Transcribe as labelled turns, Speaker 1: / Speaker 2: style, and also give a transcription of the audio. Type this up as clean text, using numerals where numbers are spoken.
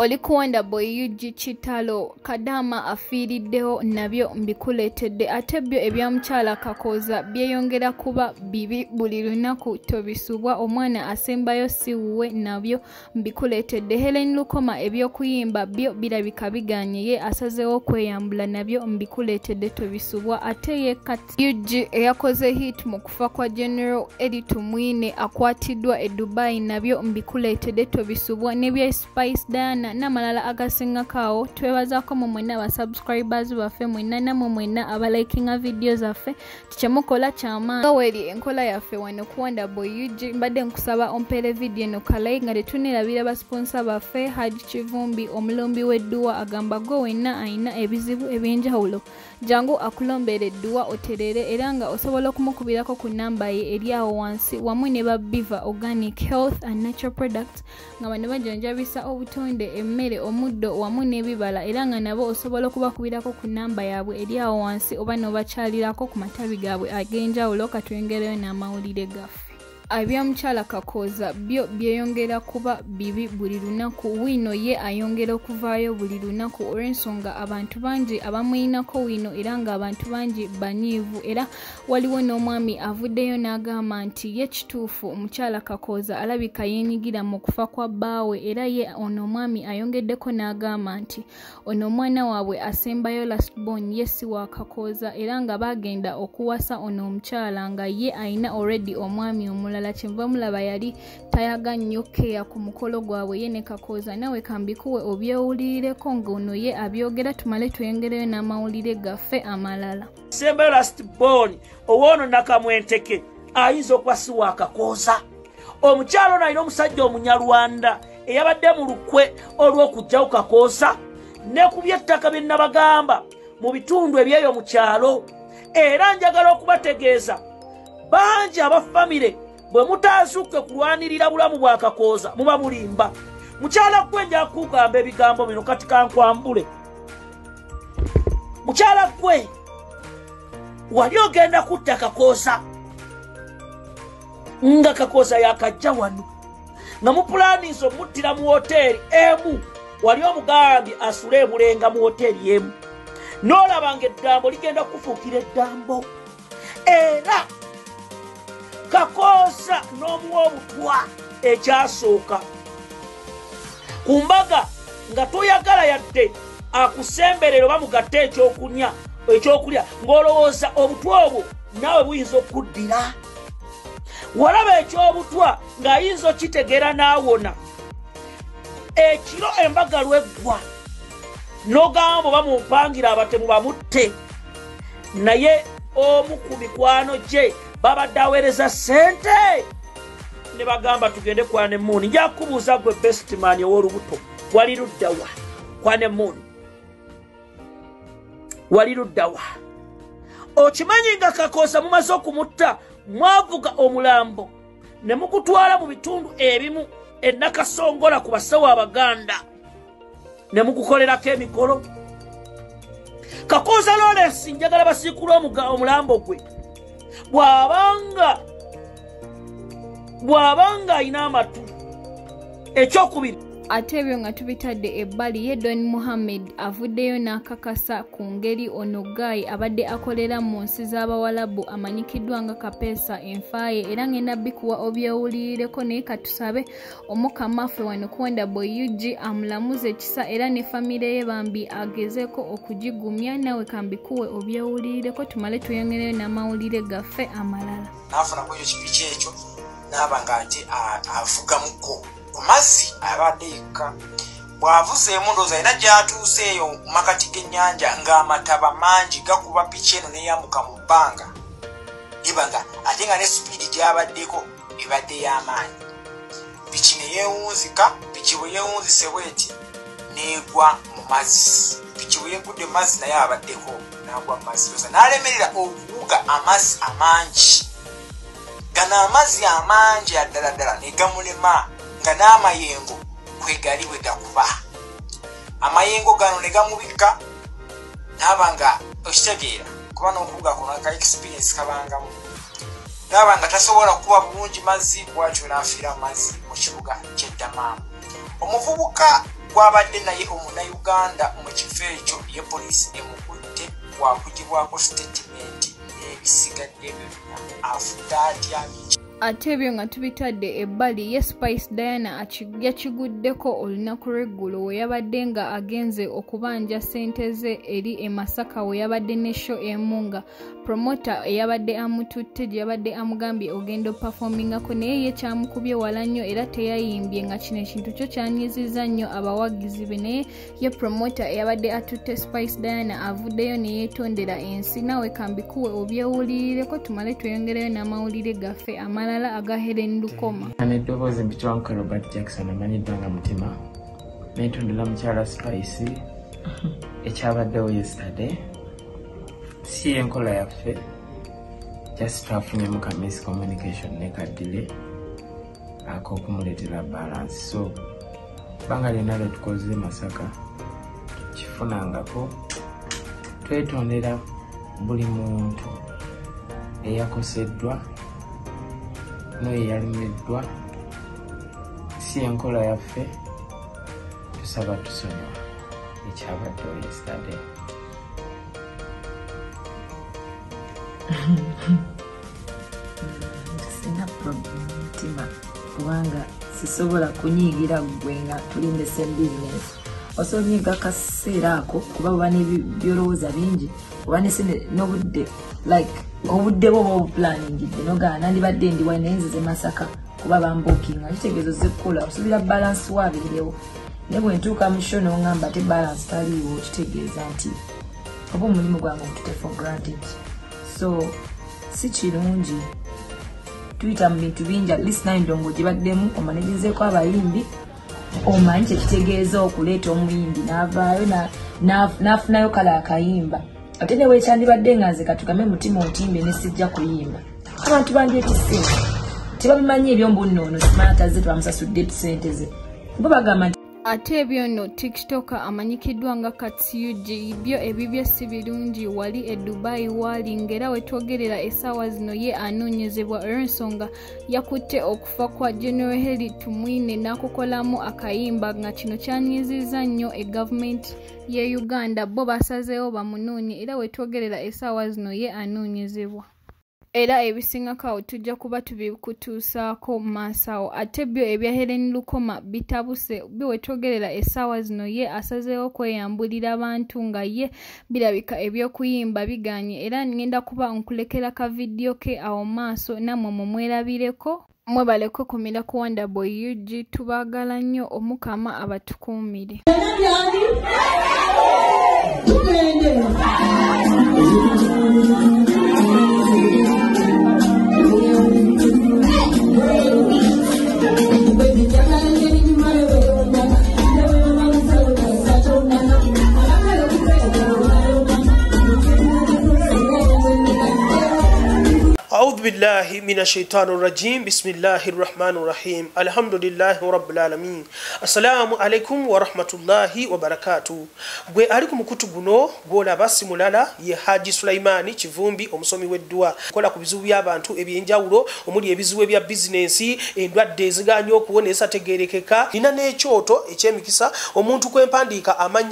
Speaker 1: Oli ku Wonder Boy UG Kitalo Kadama afiiriddewo nabyo mbikuleetedde, ate byo ebya mukyala Kakooza byeyongera kuba bibi buli lunaku, tobisubwa. Omwana asembayo si wuwe nabyo mbikuleetedde. Hellen Lukoma ebyokuyimba byo birabika biganye, ye asazeewo okweyambula nabyo mbikuleetedde, tobisubwa. Ate ye Kati UG eyakoze hit mu kufa kwa General Elly Tumwine akwatiddwa e Dubai nabyo mbikuleetedde, tobisubwa. N'ebya Spice Diana n'amalala agasingako awo. Twebazaako mu mwenna abasubscribers baffe mwenna, nammwe mwenna abalikinga vidiyo zaffe, tikyemukola kyamaanyi. Nga weri enkola yaffe wano ku Wonder Boy UG, mbadde nkusaba ompeere vidiyo eno kalai nga tetuneerabira basponsa baffe. Haji Kivumbi omulombi w'edduwa agamba gwe wenna alina ebizibu ebyenjawulo jangu akulombera edduwa oterere, era nga osobola okumukubirako ku namba ye eri awo wansi, wamu ne ba Biva Organic Health and Natural Products nga bano bajanjabisa obutonde, emmere, omuddo wamu n'ebibala, era nga nabo osobola okubakubirako ku namba yaabwe eri awo wansi oba n'obakyalirako ku matabi gaabwe ag'enjawulo. Katwongereyo n'amawulire gaffe. Ebya mukyala Kakooza byo byeyongera kuba bibi buli lunaku. Wiino ye ayongera okuvaayo buli lunaku olw'ensonga abantu bangi abamuyinako wiino, era ng'abantu bangi banyiivu. Era waliwo n'omwami avuddeyo n'agamba nti ye kituufu omukyala Kakooza alabika yeenyigira mu kufa kwa bbaawe, era ye ono omwami ayongeddeko n'agamba nti ono omwana waabwe asembayo last born ye si wa Kakooza, era nga baagenda okuwasa ono omukyala nga ye alina already omwami omulala. Kyenva mulaba yali tayaga nnyo keya ku mukolo gwabwe ye ne Kakooza. Nawe kambikuwe obyewulirireko ng'ono ye abyogera, tumale tweyongereyo n'amawulire gaffe amalala.
Speaker 2: Sembayo last born owoono Nakamwenteke ayinza okuba si wa Kakooza. Omukyalo ono alina omusajja omunyalwanda eyabadde mu lukwe olw'okugjawo Kakooza ne ku by'ettaka bye nabagamba mu bitundu ebyeyo mu kyalo. Era njagala okubategeeza bangi aba famire bwe mutazukke kulwanirira bulamu bwa Kakooza muba mulimba. Mukyala gwe nja kugamba ebigambo bino kati kankwambule. Mukyala gwe wali ogenda kutta Kakooza nga Kakooza yakajja wano nga mupulaninza omuttira mu woteeri emu, wali omugambye asule ebulenga mu woteeri emu, n'olaba nga eddambo ligenda kufuukira eddambo. Era Kakooza n'omuwa obutwa ekyasooka ku mbaga nga toyagala yadde akusemberera oba mugatte ekyokulya ng'olowooza obutwa obwo naawe buyinza okuddira. Walaba ekyobutwa ng'ayinza okitegeera n'awona. Ekiro embaga lweggwa n'ogamba oba mumpangira abatemu bamutte, naye omu ku mikwano gye babadde aweereza ssente ne bagamba tugende kwane muuni. Nja kubuuza gwe bestman ow'olubuto, wali luddawa kwane muuni? Wali luddawa? Okimanyi nga Kakooza mumaze okumutta mwavuga omulambo ne mugutwala mu bitundu ebimu e Nakasongola ku basawo Abaganda ne mugukolerako emikolo. Kakooza Lawrence njagala basiikule omulambo gwe bw'abanga alina amatu. Ekyokubiri,
Speaker 1: ate ebyo nga tubitadde ebbali, ye Don Muhammed avuddeyo n'akakasa ku ngeri ono guy abadde akolera mu nsi z'Abawalabu amanyikiddwa nga Kapeesa enfaaye, era ngenda bikuwa obyewulirireko. Naye katusabe Omukama ffe wano ku Wonder Boy UG amulamuze ekisa, era ne famire ye bambi agezeeko okugigumya. Nawe kambikuwe obyewulirireko tumale tweyongereyo n'amawulire gaffe amalala.
Speaker 3: N'afuna ku ekyo kipiki ekyo n'aba ng'ate avugamuko ku mazzi abadde yekka. Bw'avuzeemu ndowooza alina gy'atuuse eyo mu makati g'ennyanja ng'amataba mangi gakuba piki eno n'eyambuka mu bbanga, eba nga ate nga ne sipiidi gy'abaddeko ebadde y'amaanyi. Piki ne yeewunzika, piki bwe yeewunzise bw'eti n'egwa mu mazzi. Piki bwe yeegudde mu mazzi naye abaddeko n'agwa mu mazzi, ndowooza n'alemerera okuwuga amazzi amangi. Gano amazzi amangi addala ddala ne gamulema nga n'amayengo kwegali bwe gakuba. Amayengo gano ne gamubikka n'aba nga okitegeera kuba n'okuwuga kuno ka experience kabangamu, n'aba nga tasobola kukuba bulungi mazzi, bw'atyo n'afiira mu mazzi mu kibuga ky'e Dammam. Omuvubuka Gwabadde naye omunnayuganda mu kifo ekyo ye poliisi emukutte wakugibwako sitatimenti n'ebisigadde byonna. Afudde atya?
Speaker 1: Ate ebyo nga tubitadde ebbali, ye Spice Diana yakiguddeko olunaku lw'eggulo we yabadde nga agenze okubanja ssente ze eri e Masaka, we yabadde ne show emu nga promota eyabadde amututte gye yabadde amugambye ogenda opafomingako, naye ye kyamukubye wala nnyo era teyayimbye, nga kino ekintu kyo kyanyizizza nnyo abawagizi be. Naye ye promota eyabadde atutte Spice Diana avuddeyo ne yeetondera ensi. Naawe kambikuwe obyewulirireko tumale tweyongereyo n'amawulire gaffe amalala aga Hellen Lukoma.
Speaker 4: N'eddoboozi mpitibwa nka Robert Jackson amanyiddwa nga Mutima. Neetondera mukyala Spice ekyabaddewo yesterday. Si enkola yaffe, just twafunyemu ka miscommunication ne kadile ak'okumuleetera balance. So bbanga lyonna lwe tukoze Masaka kifunangako, twetondera buli muntu eyakoseddwa n'oyo eyalumiddwa. Si enkola yaffe, tusaba tusonyiwa ekyabaddewo yesterday.
Speaker 5: Sina problem mutima, kubanga sisobola kunyiigira ggwe nga tuli in the same business. Osobola onyiiga akaseera ako kuba buba n'ebyolowooza bingi, oba n'obudde, like obudde bwo oba obuplaningidde nogaa nandibadde ndi wali naye nzize Masaka kuba bambuukinga, kitegeeza ozze kukola, osuubira balance waabirewo. Naye bwe ntuuka mu show n'ongamba ate balance taliiwo, kitegeeza nti oba omulimu gwange ogutute for granted. So si kirungi, tuyita mu bintu bingi. At least naye ndongo gye baddemu omanagizeeko abayimbi, omanyi kyekitegeeza okuleeta omuyimbi n'avaayo n'afunayo kale akayimba. Ate ne weekyandibadde nga nze katugambe Mutima ontimbe ne sijja kuyimba, abantu bandyetisse tebabimanyi ebyo mbu nno ono simanya tazze tebamusasudde ssente ze, bo bagamba nti.
Speaker 1: Ate ebyo nno TikToker amanyikiddwa nga Kats UG byo ebibye si birungi wali e Dubai waali, ng'era wetwogerera essaawa zino ye anoonyezebwa olw'ensonga yakutte okufa kwa General Heli Tumwine n'akukolamu akayimba, nga kino kyanyizizza nnyo e gavumenti ye Uganda. Bo basazeewo bamunoonye era wetwogerera essaawa zino ye anoonyezebwa. Era ebisingako awo tujja kuba tubikutuusaako maaso awo. Ate byo ebya Hellen Lukoma bitabuse, byo wetwogerera essaawa zino ye asazeewo kweyambulira abantu nga ye birabika ebyokuyimba biganye, era ngenda kuba nkulekera ka vidiyo ke awo maaso nammwe mumwerabireko. Mwebale kwekumira ku Wonderboy UG, tubaagala nnyo, Omukama abatukuumire.
Speaker 6: أعوذ بالله من الشيطان الرجيم. بسم الله الرحمن الرحيم. الحمد لله رب العالمين. السلام عليكم ورحمة الله وبركاته. Gwe ali ku mukutu guno gw'olaba si mulala ye Haji Sulaimani Kivumbi, omusomi w'edduwa. Kola ku bizibu by'abantu eby'enjawulo omuli ebizibu ebya bizinensi, endwadde ezigaanye okuwona ezisategeerekeka. Nina n'ekyoto eky'emikisa omuntu kwempandiika amanya